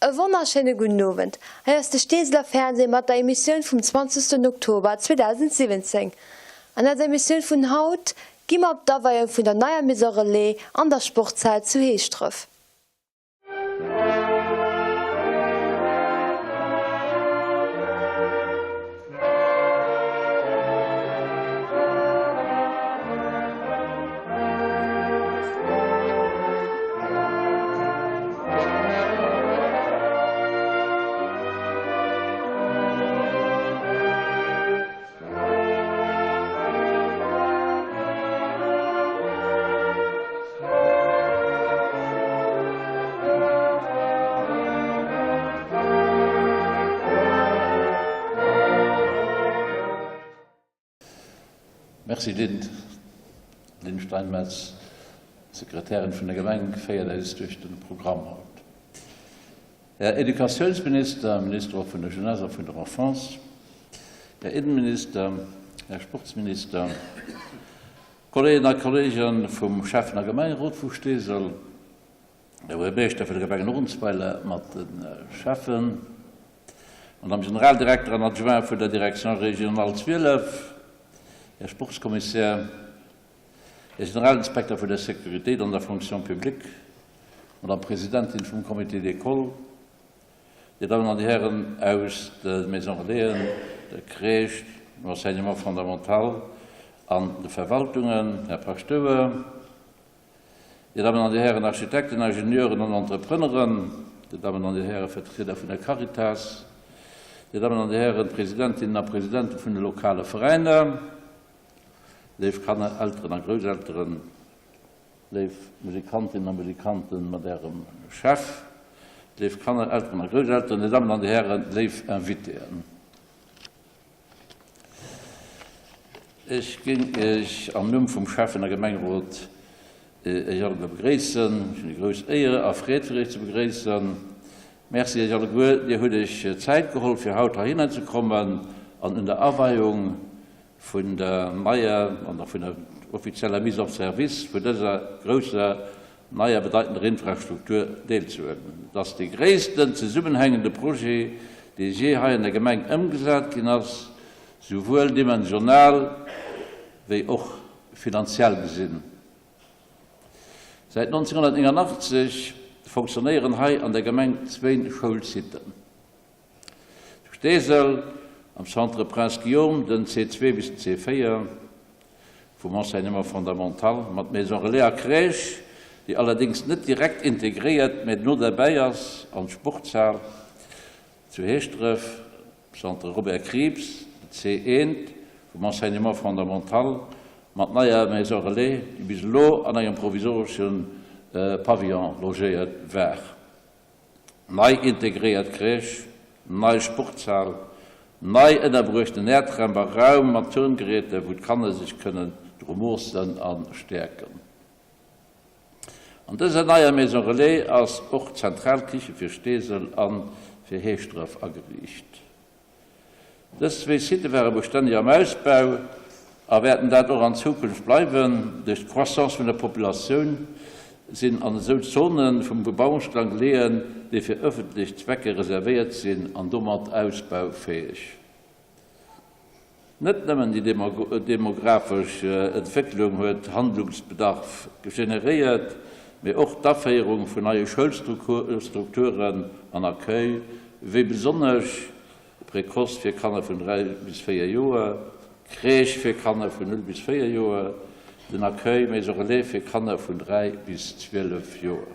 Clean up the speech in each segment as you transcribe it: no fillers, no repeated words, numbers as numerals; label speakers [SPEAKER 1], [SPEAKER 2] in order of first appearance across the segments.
[SPEAKER 1] E wonnerschéine gudden Owend. Hei ass de Steeseler Fernseh mat der Emissioun vum 20 Oktober 2017. An eiser Emissioun vun haut gi mer op d'Aweiung vun der neier Maison Relais an der Sportshal zu Heeschdref.
[SPEAKER 2] Merci Lynn. Lynn Steinmetz, Sekretärin vun der Gemeng, féiert eis duerch de Programm haut. Här Educatiounsminister, Minister och vun der Jeunesse a vun der Enfance, Här Innenminister, Här Sportsminister, Kolleeginnen a Kolleegen vum Schäffen a Gemengerot vu Steesel, Här Buergermeeschter vun der Gemeng Norentzweiler mat de Schäffen, Madame Generaldirekter an Adjoint vun der Direction régionale 12, Här Sportskommissär, Här Generalinspekter vun der Sécuritéit an der Fonction publique, Madame Presidentin vum Comité d'école, Dir Dammen an Dir Hären aus de Maisons Relaisen, der Crèche, dem Enseignement fondamental an de Verwaltungen, Här Paschtouer, Dir Dammen an Dir Hären Architekten, Ingenieuren an Entrepreneuren, Dir Dammen an Dir Häre Vertrieder vun der Caritas, Dir Dammen an Dir Hären Presidentinnen a Presidente vun de lokale Veräiner, Léif Kanner, Elteren a Grousselteren, léif Musikantinnen a Musikanten mat Ärem Chef, léif Kanner, Elteren a Grousselteren, Dir Dammen an Dir Hären, léif Invitéen. Ech géing Iech am Numm vum Schäffen a Gemengerot Iech alleguer begréissen. Ech hunn déi grouss Éier a Freed fir Iech ze begréissen. Merci Iech alleguer, Dir hutt Iech Zäit geholl fir haut heihinner ze kommen an un der Aweiung vun der neier an der vun der offizieller Mise en service vun dëser grousser neier bedeitender Infrastruktur deelzehuelen. Et ass dee gréissten zesummenhängende Projet, dee jee hei an der Gemeng ëmgesat ginn ass, souwuel dimensional wéi och finanziell gesinn. Säit 1989 fonctionnéieren hei an der Gemeng zwéin Schoulsiten. Zu Steesel, am Centre Prince Guillaume, den C2 bis den C4 vum Enseignement fondamental, mat Maison relais a Crèche, déi allerdéngs net direkt integréiert, mä no derbäi ass, an d'Sportshal zu Heeschdref, Centre Robert Krieps, den C1 vum Enseignement fondamental, mat neier Maison relais, déi bis elo an engem provisoresche Pavillon logéiert war. Nei integréiert Crèche, nei Sportshal, nei ënnerbruechten Äerdramp a Raum mat Turngeräter, wou d'Kanner sech kënnen dru moossen a stäerken. An dëser neier Maison Relais ass och d'zentral Kiche fir Steesel a fir Heeschdref ageriicht. Dës zwee Sitte ware bestänneg am Ausbau a wäerten dat och an Zukunft bleiwen. Duerch d'Croissance vun der Populatioun sinn an esou Zone vum Bebauungsplang Leeën, déi fir ëffentlech Zwecke reservéiert sinn an domat ausbaufäeg. Net nëmmen déi demografesch Entwécklung huet Handlungsbedarf generéiert, mee och d'Aféierung vun neie Schoulstrukturen an Accueil, wéi besonnesch Précoce fir Kanner vun 3 bis 4 Joer, Crèche fir Kanner vun 0 bis 4 Joer, den Accueil Maison Relais fir Kanner vun 3 bis 12 Joer.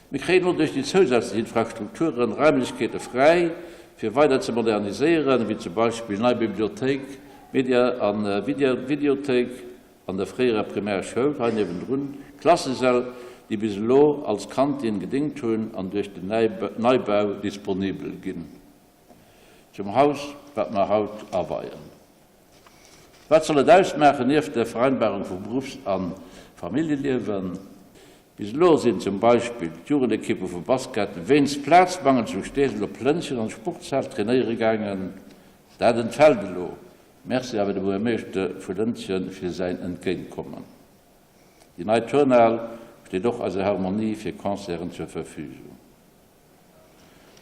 [SPEAKER 2] Mir kréien elo duerch déi zousätzlech Infrastrukturen Raimlechkeete fräi, fir weider ze moderniséieren, wéi zum Beispill nei Bibliothéik, Media a Videothéik an der fréierer Primärschoul hei niewendrun, Klassesäll, déi bis elo als Kantin gedéngt hunn an duerch den Neibau disponibel ginn. Zum Haus, wat mer haut aweien. Wat soll et ausmaachen, nieft der Vereinbarung vu Beruffs a Familljeliewen? Bis elo sinn zum Beispill d'Jugendekippe vu Basket wéinst Plazmangel zu Steesel op Lëntgen an d'Sportshal trainéiere gaangen. Dat entfält elo. Merci awer dem Buergermeeschter vu Lëntgen fir säin Entgéintkommen. Déi nei Turnhal. steet och eiser Harmonie fir Concerten zur Verfügung.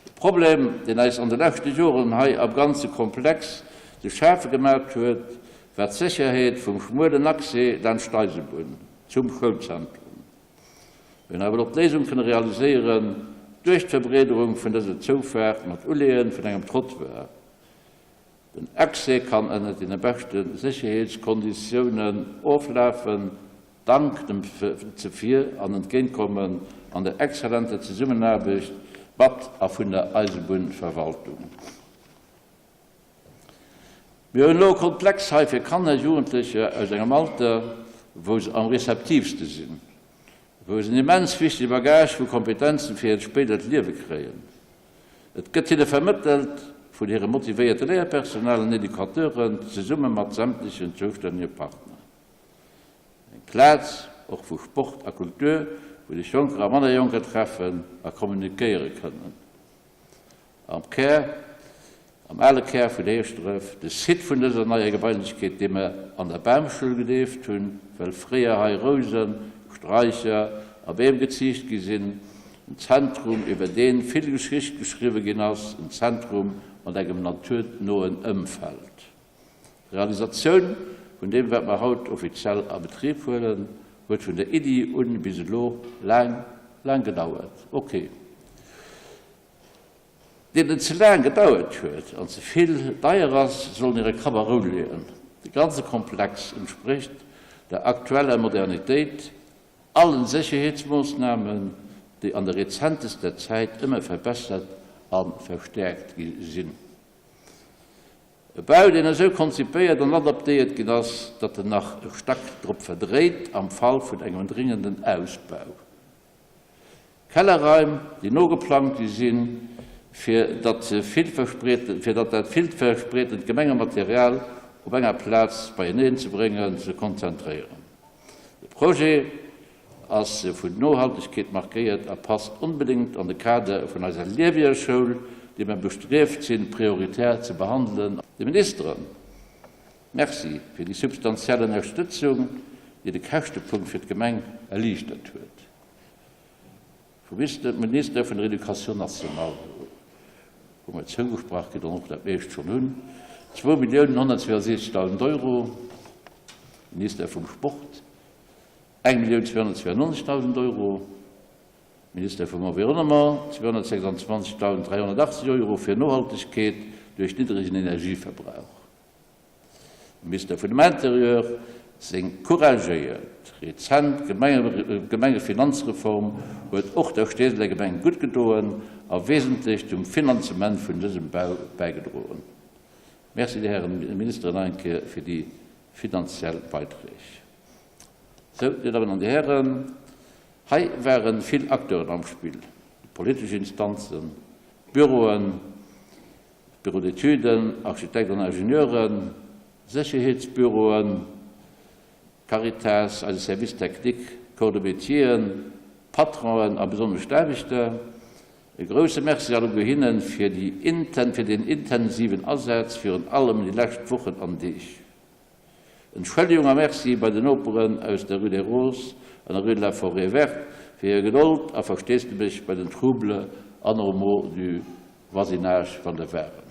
[SPEAKER 2] De Problem, deen eis an de leschte Joren hei am ganze Komplex ze schafe gemat huet, war d'Sécherheet vum schmuelen Accès laanscht d'Eisebunn zum Schoulzentrum. Mir hunn awer elo d'Léisung kënne realiséieren duerch d'Verbreederung vun dëser Zoufaart mat Uleeë vun engem Trottoir. Den Accès kann ënnert deene beschte Sécherheetskonditiounen oflafen, dank dem Zevir an Entgéintkommen an der exzellenter Zesummenaarbecht mat a vun der Eisebunnverwaltung. Mir hunn elo e Komplex hei fir Kanner, Jugendlecher aus engem Alter, wou se am rezeptiivste sinn, wou se en immens wichtege Bagage vu Kompetenzen fir hiert spéidert Liewe kréien. Et gëtt hinne vermëttelt vun hirem motivéierte Léierpersonal an Educateuren zesumme mat sämtlechen zoustännege Partner. Eng Plaz och vu Sport a Kultur, wou sech Jonker a manner Jonker treffen a kommunikéiere kënnen. Am Kär, am ale Kär vun Heeschdref, de Site vun dëser neier Gebailechkeet, dee mer An der Bamschull gedeeft hunn, well fréier hei Rousen, Straicher a Beem geziicht gi sinn, en Zentrum, iwwer dee vill Geschicht geschriwwe ginn ass, en Zentrum mat engem naturnoen Ëmfeld. D'Realisatioun vun deem, wat mer haut offiziell a Betrib huelen, huet vun der Iddi un bis elo laang, laang gedauert. Ok. Deenen et ze laang gedauert huet an ze vill deier ass, sollen hire Kapp a Rou leeën. De ganze Komplex entsprécht der aktueller Modernitéit, allen Sécherheetsmoossnamen, déi an der rezentester Zäit ëmmer verbessert a verstäerkt gi sinn. E Bau, deen esou konzipéiert an adaptéiert ginn ass, datt en nach e Stack drop verdréit am Fall vun engem dringenden Ausbau. Kellerraim, déi nogeplangt gi sinn, fir datt fir datt dat villverspriedent Gemengematerial op enger Plaz beieneen ze bréngen, ze konzentréieren. De Projet ass vun Nohaltegkeet markéiert a passt onbedéngt an de Kader vun eiser lieweger Schoul, déi mer bestrieft sinn, prioritär ze behandelen. De Ministeren Merci fir déi substantiell Ënnerstëtzung, déi de Käschtepunkt fir d'Gemeng erliichtert huet. Vum Minister vun der Éducation nationale hu mer zougesprach kritt, an och dat meescht schonn hunn, 2.162.000 Euro, Minister vum Sport 1.292.000 Euro, Minister vum Environnement 226.380 Euro fir Nohaltegkeet duerch niddregen Energieverbrauch. Minister vun dem Intérieur seng couragéiert rezent Gemengefinanzreform huet och der Steeseler Gemeng gutt gedoen a wesentlech zum Finanzement vun dësem Bau bäigedroen. Merci de Hären Ministeren nach eng Kéier fir déi finanziell Beiträg. Sou, Dir Dammen an Dir Hären, hei ware vill Acteuren am Spill, déi politesch Instanzen, d'Büroen, Bureau d'études, Architekten an Ingenieuren, Sécherheetsbüroen, Caritas, eise Service technique, Corps de métieren, Patronen a besonnesch d'Aarbechter. E grousse Merci alleguer hinnen fir fir deen intensiven Asaz, virun allem déi lescht Wochen an Deeg. Entschëllegung a Merci bei den Noperen aus der Rue des Roses an der Rue de la Forêt Verte fir hir Gedold a Versteesdemech bei den Troubles anormaux du voisinage wann der waren.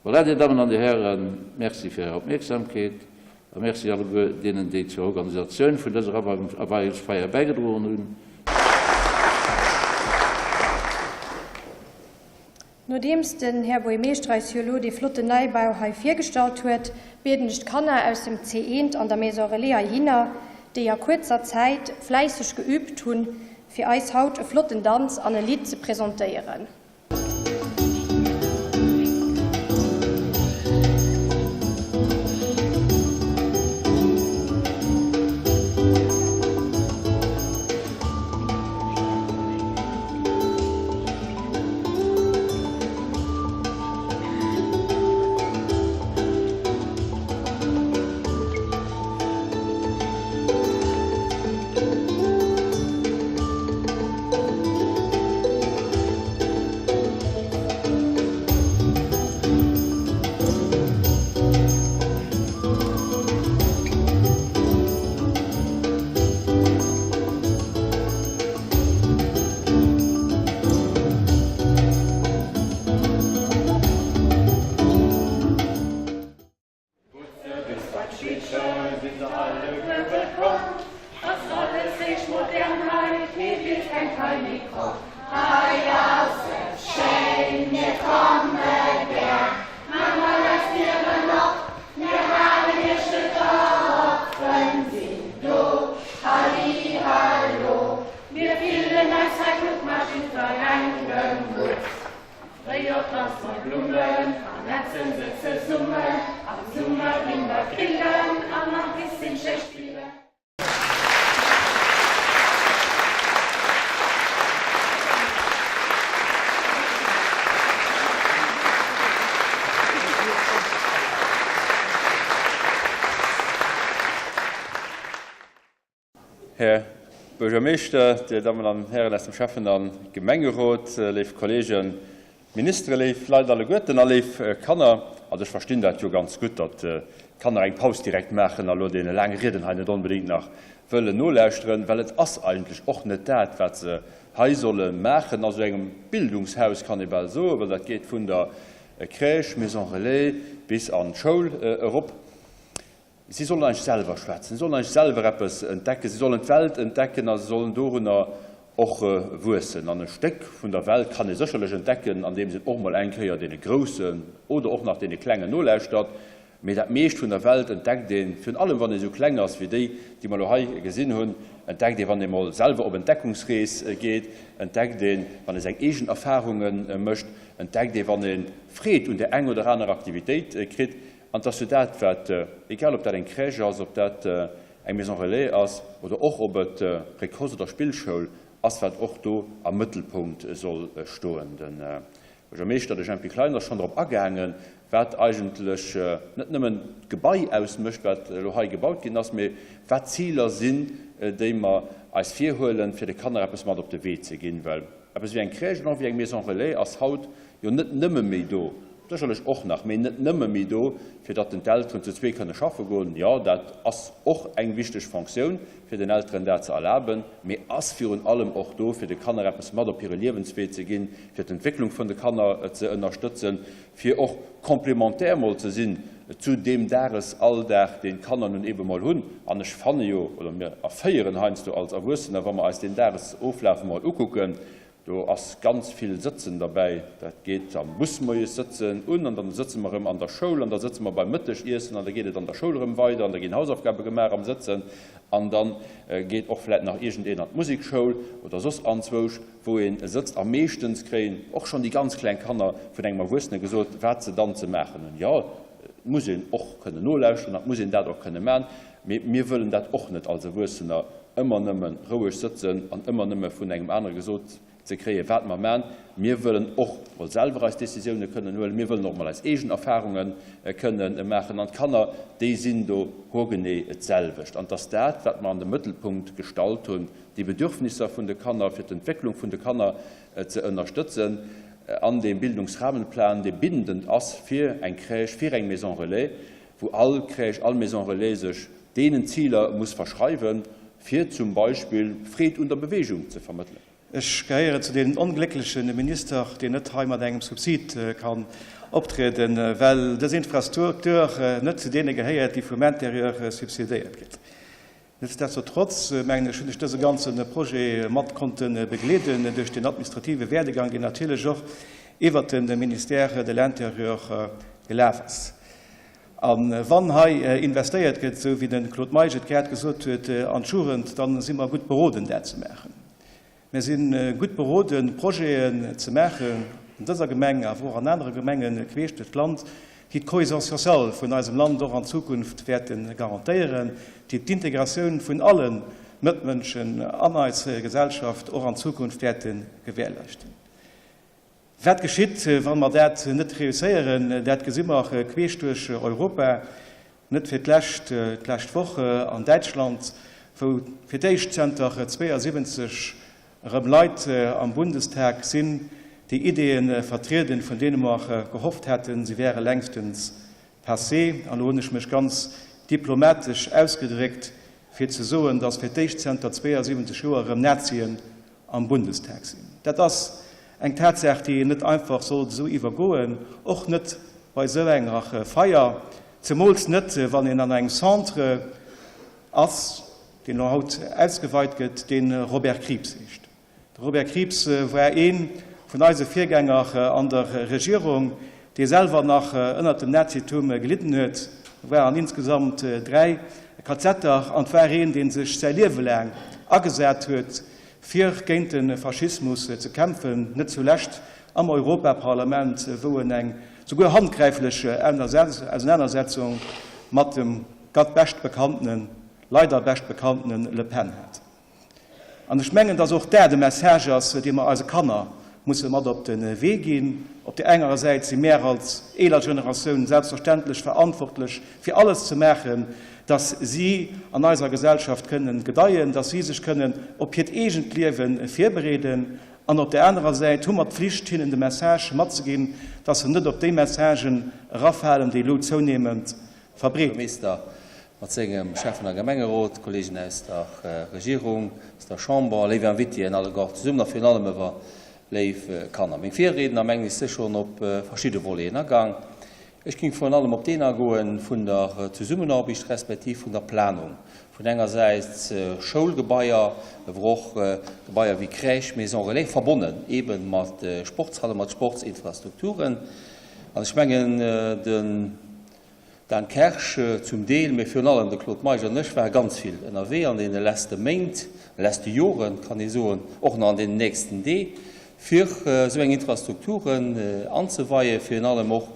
[SPEAKER 2] Voilà, Dir Dammen an Dir Hären, Merci fir Är Opmierksamkeet a Merci alleguer deenen, déi zur Organisatioun vun dëser Aweiungsfeier bäigedroen hunn.
[SPEAKER 1] Nodeems den Här Buergmeeschter eis jo elo dee flotten Neibau hei virgestallt huet, bieden ech d'Kanner aus dem C1 an der Maison Relais heihinner, déi a kuerzer Zäit fläisseg geübt hunn, fir eis haut e flotten Danz an e Lidd ze presentéieren.
[SPEAKER 3] keng Kei méi kromm. Hei ass et schéin, mir komme gär. Maacht all eis Dieren op, mir halen iech net op. D'Frënn sinn do, Halli hallo. Mir fillen eis hei gutt, mat jiddwerengem gutt. Fréijoer planze mer Blummen a netzen se zesummen. Am Summer ginn mer grillen an am Piscine schéi spillen.
[SPEAKER 4] Här Buergermeeschter, Dir Dammen an Hären aus dem Schäffen a Gemengerot, léif Kollegen, Ministere, léif Leit alleguerten a léif Kanner. Also ech verstinn dat jo ganz gutt, datt d'Kanner eng Paus direkt maachen a lo deene laange Rieden hei net onbedéngt nach wëllen nolauschteren, well et ass eigentlech och net dat, wat se hei solle maachen a sou engem Bildungshaus, kann ee bal soen, well dat geet vun der Crèche, Maison relais bis an d'Schoul erop. Si sollen eigentlech selwer schwätzen, si sollen eigentlech selwer eppes entdecken, si sollen d'Welt entdecken a se sollen dorunner och wuessen. An e Stéck vun der Welt kann ee sécherlech entdecken, andeems een och mol eng Kéier deene Groussen oder och nach deene Klengen nolauschtert. Mee dat meescht vun der Welt entdeckt een, virun allem wann ee sou kleng ass wéi déi, déi mer elo hei gesinn hunn, entdeckt ee wann ee mol selwer op Entdeckungsrees geet, entdeckt een, wann ee seng eegen Erfarunge mécht, entdeckt ee wann ee Freed un där eng oder anerer Aktivitéit kritt. An et ass jo dat, wat, egal ob dat eng Crèche ass, ob dat eng Maison relais ass oder och ob et Précoce oder Spillschoul ass, wat och do am Mëttelpunkt soll stoen. De Buergermeeschter, de Jempy Klein, ass schonn drop agaangen, wat eigentlech net nëmmen d'Gebai ausmécht, wat elo hei gebaut ginn ass, mee wat d'Ziler sinn, déi mer eis virhuelen, fir de Kanner eppes mat op de Wee ze ginn. Well eppes wéi eng Crèche an och wéi eng Maison relais ass haut jo net nëmme méi do, sécherlech och nach, mee net nëmme méi do, fir datt den d'Elteren zu zwee kënne schaffe goen. Jo, dat ass och eng wichteg Fonctioun, fir den Elteren dat ze erlaben, mee ass virun allem och do, fir de Kanner eppes mat op hire Liewenswee ze ginn, fir d'Entwécklung vun de Kanner ze ënnerstëtzen, fir och complémentaire mol ze sinn zu deem Dagesalldag, deen d'Kanner nun eebe mol hunn. An ech fanne jo, oder mir erféieren heiansdo als Erwuessener, wa mer eis deen Dagesoflaf emol ukucken, Do ass ganz vill Sëtzen derbäi. Dat geet am Bus moies sëtzen un an dann sëtze mer erëm an der Schoul an da sëtze mer beim Mëttegiessen an da geet et an der Schoul erëm weider an da ginn Hausaufgabe gemaach am Sëtzen an da geet och vläit nach iergendeen an d'Musekschoul oder soss anzwousch, wou ee sëtzt. A meeschtens kréien och schonn déi ganz kleng Kanner vun engem Erwuessene gesot, wat se dann ze maachen hunn. Jo, et muss een och kënnen nolauschteren an et muss een dat och kënne maachen, mee mir wëllen dat och net als Erwuessener ëmmer nëmme roueg sëtzen an ëmmer nëmme vun engem anere gesot ze kréien, wat mer man. Mir wëllen och mol selwer eis Décisioune kënnen huelen, mir wëllen och mol eis eegen Erfahrunge kënnen maachen. An d'Kanner, déi sinn do hoergenee d'selwecht. An et ass dat, wat mer an de Mëttelpunkt gestallt hunn, déi Bedürfnisser vun de Kanner, fir d'Entwécklung vun de Kanner ze ënnerstëtzen an deem Bildungsrahmenplan, dee bindend ass fir eng Crèche, fir eng Maison relais, wou all Crèche, all Maison relais sech deenen Ziler muss verschreiwen, fir zum Beispill Freed un der Bewegung ze vermëttelen.
[SPEAKER 5] Ech gehéieren zu deenen ongléckleche Minister, deen net hei mat engem Subsid kann optrieden, well dës Infrastruktur net zu deene gehéiert, déi vum Intérieur subsidéiert gëtt. Nichtsdestotrotz, mengen ech, hunn ech dëse ganze Projet mat konnte begleeden duerch den administrative Werdegang, deen natierlech och iwwert de Ministère de l'Intérieur gelaf ass. A wann hei investéiert gëtt, esou wéi de Claude Meisch et grad gesot huet, an d'Jugend, da si mer gutt beroden, dat ze maachen. Mir si gutt beroden, Projeten ze maachen an dëser Gemeng, awer och an anere Gemenge queesch duerch d'Land, déi d'Cohésion sociale vun eisem Land och an Zukunft wäerte garantéieren, déi d'Integratioun vun alle Mëttmënschen an eis Gesellschaft och an Zukunft wäerte gewährleischten. Wat geschitt, wa mer dat net reusséieren, dat gesi mer queesch duerch Europa, net fir d'lescht d'lescht Woch an Däitschland, wou fir d'éischt zënter 72 erëm Leit am Bundestag sinn, déi Ideeë vertrieden, vun deene mer gehofft haten, se wäre längstens passé. An elo hunn ech mech ganz diplomatesch ausgedréckt, fir ze soen, datt fir d'éischt zënter 72 Joer erëm Nazien am Bundestag sinn. Dat ass eng Tatsaach, déi een net einfach sollt esou iwwergoen, och net bei esou enger Feier, zemools net, wann een an engem Centre ass, deen elo haut ausgeweit gëtt, dee Robert Krieps heescht. De Robert Krieps war ee vun eise Virgänger an der Regierung, dee selwer nach ënnert dem Nazitum gelidden huet, war an insgesamt 3 KZer an war een, dee sech säi Liewe laang agesat huet, fir géint de Faschismus ze kämpfen, net zulescht am Europaparlament, wou en eng souguer handgräiflech Ausenanersetzung mat dem beschtbekanntenen, leider beschtbekanntene Le Pen hat. An ech mengen, dass och dat e Message ass, dee mer eise Kanner musse mat op de Wee ginn. Op där engerer Säit si mär als eeler Generatioun selbstverständlech verantwortlech, fir alles ze maachen, dass si an eiser Gesellschaft kënnen gedeien, dass si sech kënnen op hiert eegent Liewe virbereeden. An op där anerer Säit hu mer d'Pflicht, hinnen de Message matzeginn, dass se net op déi Messagen erafalen, déi elo zounehmend verbreet.
[SPEAKER 6] Buergermeeschter mat sengem Schäffen a Gemengerot, Kollegen aus der Regierung, aus der Chamber, léif Invitéen alleguer zesummen a virun allem ewer léif Kanner. Meng Virriedner, mengen ech, si schonn op verschidde Voleten agaang. Ech géing virun allem op deen agoen vun der Zesummenarbicht respektiv vun der Planung vun engersäits Schoulgebaier, ewer och Gebaier wéi Crèche, Maison relais, verbonnen eebe mat Sportshallen, mat Sportsinfrastrukturen. An ech mengen, den Dan Kersch zum Deel, mee virun allem de Claude Meisch an ech ware ganz vill ënnerwee an deene lesste Méint, lesste Joren, kann ee soen, och nach an deenen nächsten Dee, fir esou eng Infrastrukturen anzeweien, virun allem och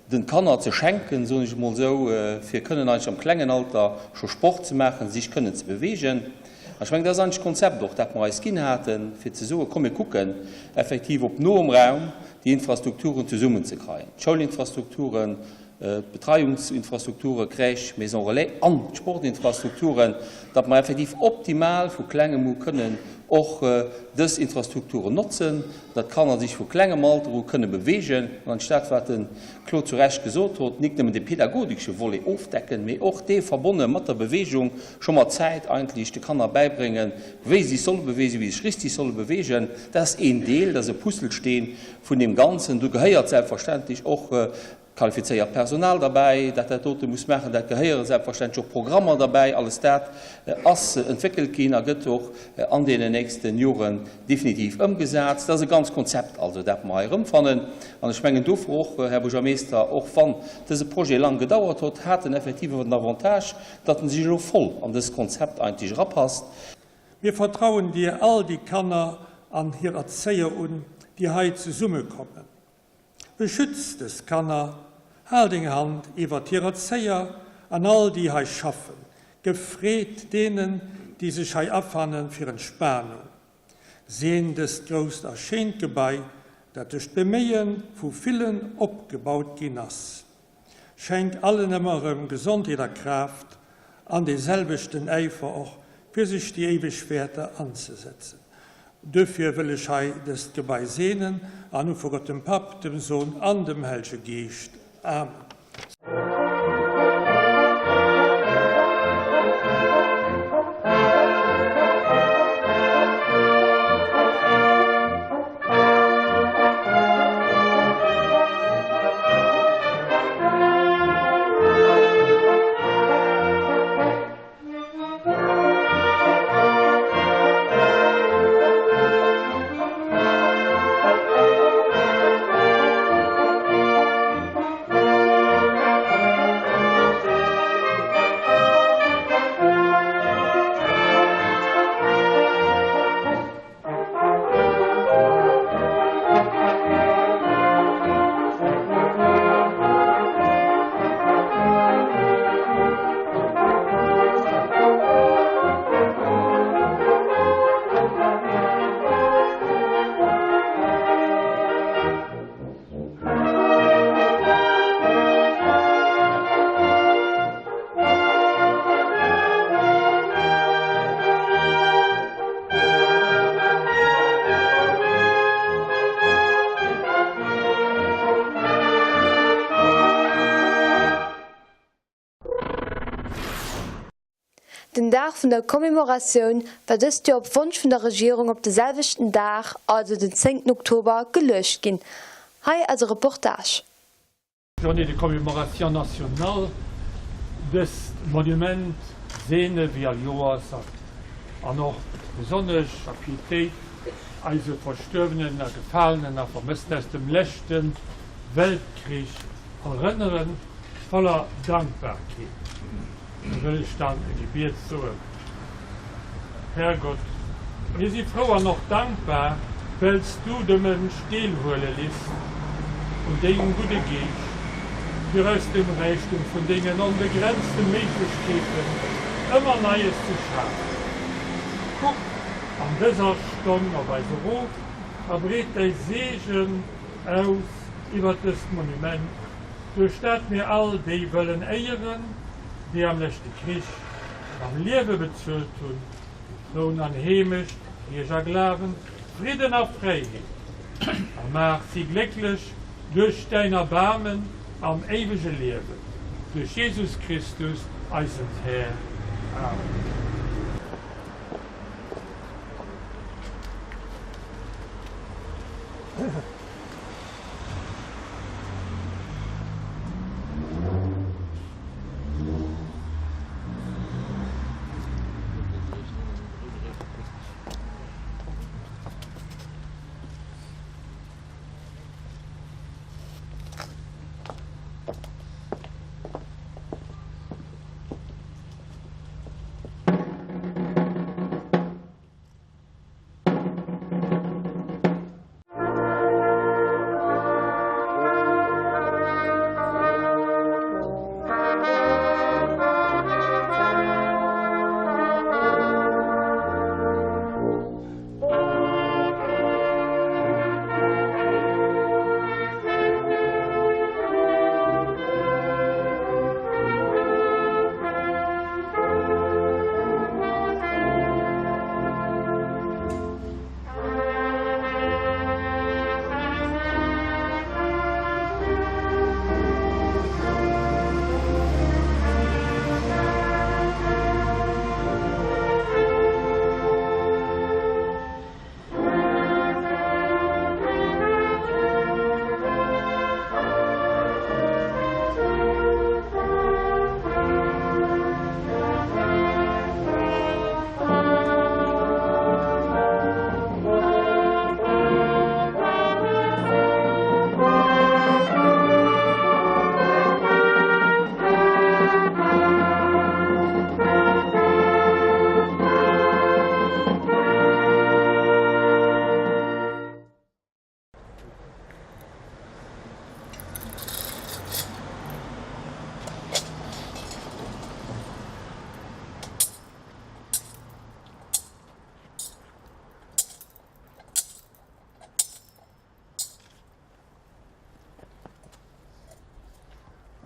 [SPEAKER 6] de Kanner ze schenken, soen ech emol esou, fir kënnen eigentlech am klengen Alter scho Sport ze maachen, sich kënnen ze bewegen. An ech mengen, dat ass eigentlech d'Konzept och, dat mer eis ginn haten, fir ze soen, komm mir kucken effektiv op noem Raum déi Infrastrukturen zesummenzekreien, d'Schoulinfrastrukturen, d'Betreiungsinfrastrukturen, Crèche, Maison relais an d'Sportinfrastrukturen, datt mer effektiv optimal vu Klengem u kënnen och dës Infrastrukturen notzen, datt d'Kanner sech vu klengem Alter u kënne bewegen an anstatt, wat de Claude zu Recht gesot hot, nik nëmmen de pädagogesche Volet ofdecken, mee och dee verbonne mat der Bewegung scho mat Zäit eigentlech de Kanner bäibréngen, wéi se sech solle bewegen, wéi se sech richtig solle bewegen. Dat ass een Deel, dat ass e Puzzlesteen vun deem Ganzen. Do gehéiert selbstverständlech och qualifizéiert Personal derbäi, dat dat dote muss maachen. Dat gehéiere selbstverständlech och Programmer derbäi. Alles dat ass entwéckelt ginn a gëtt och an deenen nächste Joren definitiv ëmgesat. Dat ass e ganz Konzept also, dat mer hei erëmfannen. An ech mengen dofir och, Här Buergermeester, och wann dëse Projet lang gedauert hott, hat en effektiv awer den Avantage, datt en sech elo voll an dëst Konzept eigentlech erapasst.
[SPEAKER 7] Mir vertrauen dir all déi Kanner an hir Erzéier un, déi hei zesummekommen. Beschütz dës Kanner, hal deng Hand iwwert hir Erzéier an all déi hei schaffen. Gëff Freed deenen, déi sech hei afannen, fir Entspanung. Seen dëst grousst a schéint Gebai, dat duerch d'Beméie vu villen opgebaut ginn ass. Schenk allen ëmmer erëm Gesondheet a Kraaft an dee selwechten Äifer och, fir sech déi éiweg Wäerter anzesetzen. Duerfir wëll ech hei dëst Gebai seenen, am Numm vu Gott dem Papp, dem Sohn an dem Hellege Geescht. Amen.
[SPEAKER 1] Den Dag vun der Commemoratioun war dëst Joer op Wonsch vun der Regierung op de selwechten Dag, also den 10 Oktober, geluecht ginn. Hei eise Reportage.
[SPEAKER 7] Journée de commémoration nationale, dëst Monument seene wéi all Joers an och besonnesch a Pietéit. eise Verstuerwenen a Gefalenen a Vermëssten aus dem leschte Weltkrich erënneren, voller Dankbarkeet. Da wëll ech dann e Gebiet soen. Herrgott, mir si frou an och dankbar, well s du de Mënsch deelhuele liss un dengem gudde Geescht, fir aus dem Räichtum vun dengen onbegrenzte Méiglechkeeten ëmmer Neies ze schafen. Kuck an dëser Stonn op eis erof a breet däi Seegen aus iwwer dëst Monument, duerch dat mir all déi wëllen éieren, déi am leschte Krich mam Liewe bezuelt hunn, fir Troun an Heemecht, Kierch a Glawen, Fridden a Fräiheet. A maach si glécklech duerch däin Erbaarmen am éiwege Liewen, duerch Jesus Christus, eisen Här. Amen.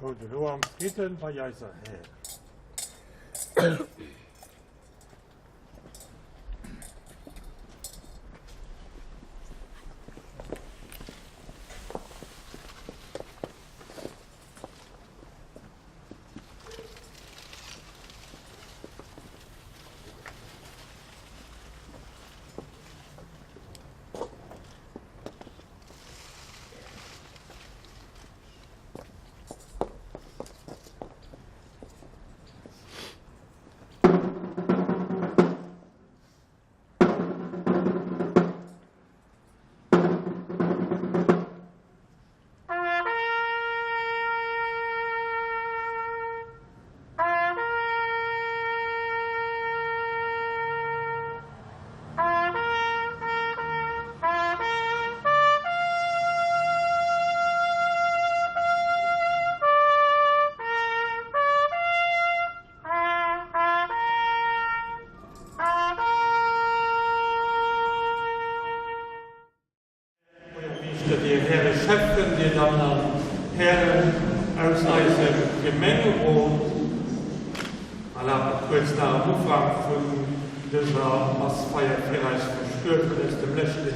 [SPEAKER 7] Rout elo am Fridden bei eiser Här. Buergermeeschter, Dir Häre Schäffen, Dir Dammen an Hären aus eisem Gemengerot, erlaabt mer kuerz nach am Ufank vun dëser Massfeier fir eis Verstuerwen aus dem leschte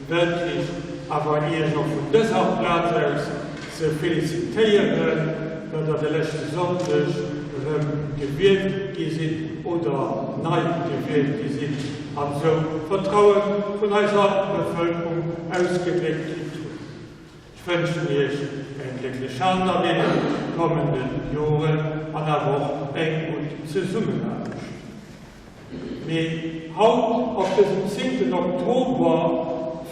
[SPEAKER 7] Weltkrich awer Iech och vun dëser Plaz aus ze felicitéieren, datt Der de leschte Sonndeg erëm gewielt gi sidd oder nei gewielt gi sidd an esou d'Vertraue vun eiser Bevëlkerung ausgedréckt kritt hutt. Ech wënschen Iech eng glécklech Hand an deene kommende Joren an awer och eng gutt Zesummenaarbecht. Mee haut op dësem zéngten Oktober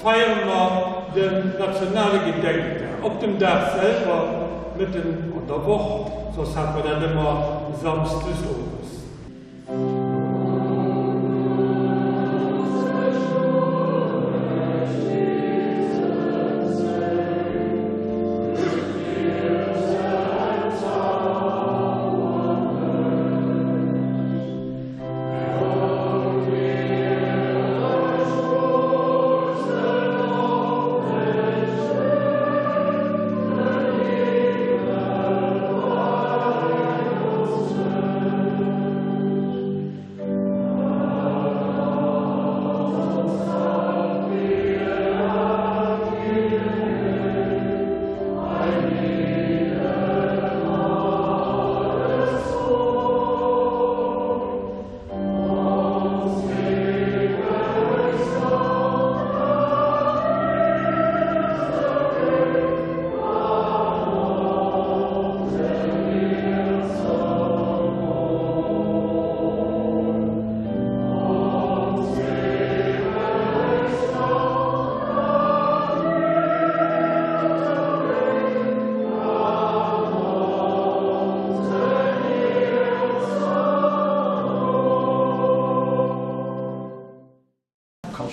[SPEAKER 7] feiere mer den nationale Gedenkdag, op dem Dag selwer, mëtten an der Woch, soss hat mer dat ëmmer samsdes owes.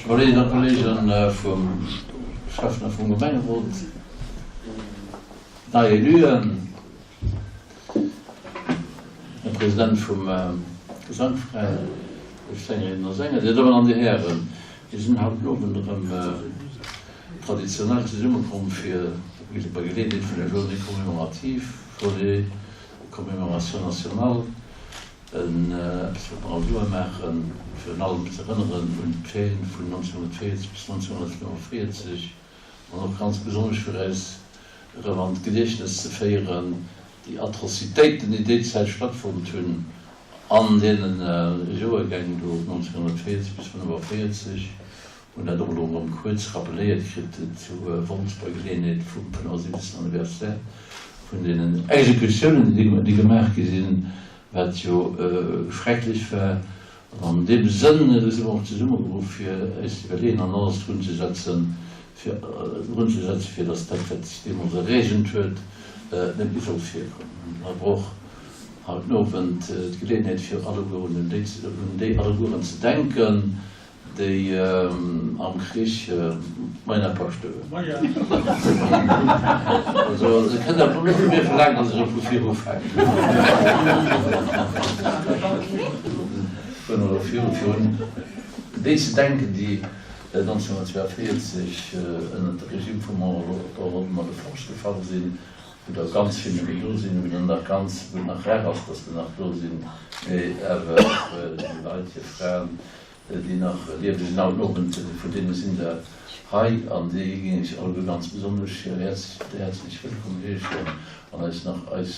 [SPEAKER 2] Kolleeginnen a Kolleegen vum Schäffen a vum Gemengerot, nei Éluen, Här President vum Gesankveräin, léif Sängerinnen a Sänger, Dir Dammen an Dir Hären, mir sinn haut den Owend erëm traditionell zesummekomm fir bei Geleeënheet vun der Journée commémorative, Journée de commémoration nationale, eppes wat mer all Joer maachen, virun allem ze erënneren un d'Faiten vun 1940 bis 1945 an och ganz besonnesch fir eis erëm an d'Gediechtnes ze féieren, déi Atrocitéiten, déi déi Zäit stattfonnt hunn an deene Joergäng do 1940 bis 1945. Hunn dat och elo erëm kuerz rappeléiert kritt zu Wolz bei Geleeënheet vum 75. Anniversaire vun deenen Exekutiounen, déi gemaach gi sinn, wat jo schrecklech war. An an deem Sënn, do si mer och zesummegeruff, fir eis ze iwwerleeën an alles drun ze setzen, fir drun ze setzen, fir datt dat, wat sech deemools ereegent huet, net méi soll virkommen. An awer och haut den Owend d'Geleeënheet, fir allegueren un déi, un déi allegueren ze denken, Déi am Krich Moyen-Appachte hunn. Also se kënnen awer net vu mir verlaangen, datt ech elo vu vir ufänken. Oder fir un déi ze denken, déi 1942 ënnert de Regime vum Henri Laforge gefall sinn, wou der ganz vill net méi do sinn, wou der nach ganz, wou et nach rar ass, datt der nach do sinn, mee awer déi Leit, hir Fraen, déi nach liewen sinn haut Owend, vun deene sinn der hei, an déi géing ech alleguer ganz besonnesch häerzlech wëllkomm heeschen an eis nach eis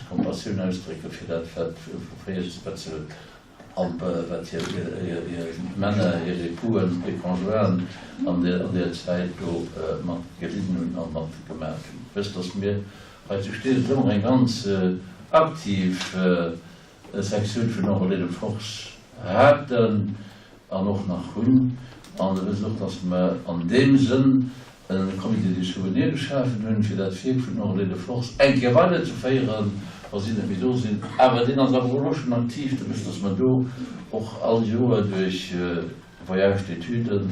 [SPEAKER 2] Compassioun ausdrécke fir dat, wat vu 40, wat se an wat hir Männer, hir Épousen, hir Conjointen an där Zäit do mat gelidden hunn a mat gemaach hunn. Wësst, dass mir hei zu Steesel ëmmer eng ganz aktiv Sektioun vun Enrôlés de force haten an och nach hunn. An Der wësst och, dass mer an deem Sënn e Comité du souvenir geschafen hunn, fir dat Wierk vun Enrôlés de force eng Kéier weiderzeféieren, wa si net méi do sinn. Awer deen ass awer och elo schonn aktiv. Der wësst, dass mer do och all Joer duerch Voyages d'études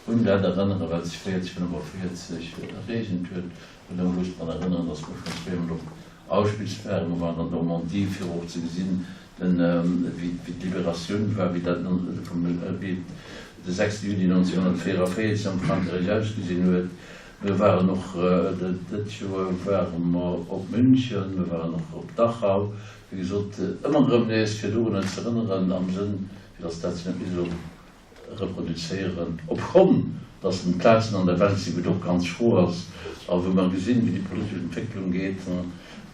[SPEAKER 2] un dat erënneren, wat sech 40, 45 ereegent huet. An da muss ech drun erënneren, dass mer schonn zweemol op Auschwitz waren, mer waren an Normandie, fir och ze gesinn, wéi d'Liberatioun war, wéi dat wéi de 6 Juni 1944 am Frankräich ausgesinn huet. Mir waren och, dat Joer ware mer op München, mir waren och op Dachau, wéi gesot, ëmmer erëm nees, fir dorunner ze erënneren, am Sënn, fir datt dat sech net méi soll reproduzéieren, obschonn dass en Plazen an der Welt sinn, wou et och ganz schro ass a wou mer gesinn, wéi déi politesch Entwécklung geet,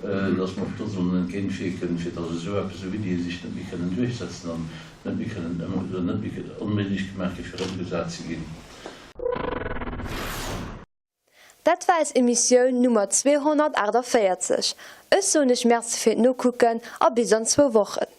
[SPEAKER 2] dass mer och do sollen entgéintwierken, fir dass esou eppes, esou Iddie sech net méi kënnen duerchsetzen an net méi kënnen, oder net méi onméiglech gemaach ginn, fir ëmgesat ze ginn.
[SPEAKER 1] Dat war eis Emissioun Nummer 248. Ech soen iech Merci fir d'Nokucken a bis an zwou Wochen.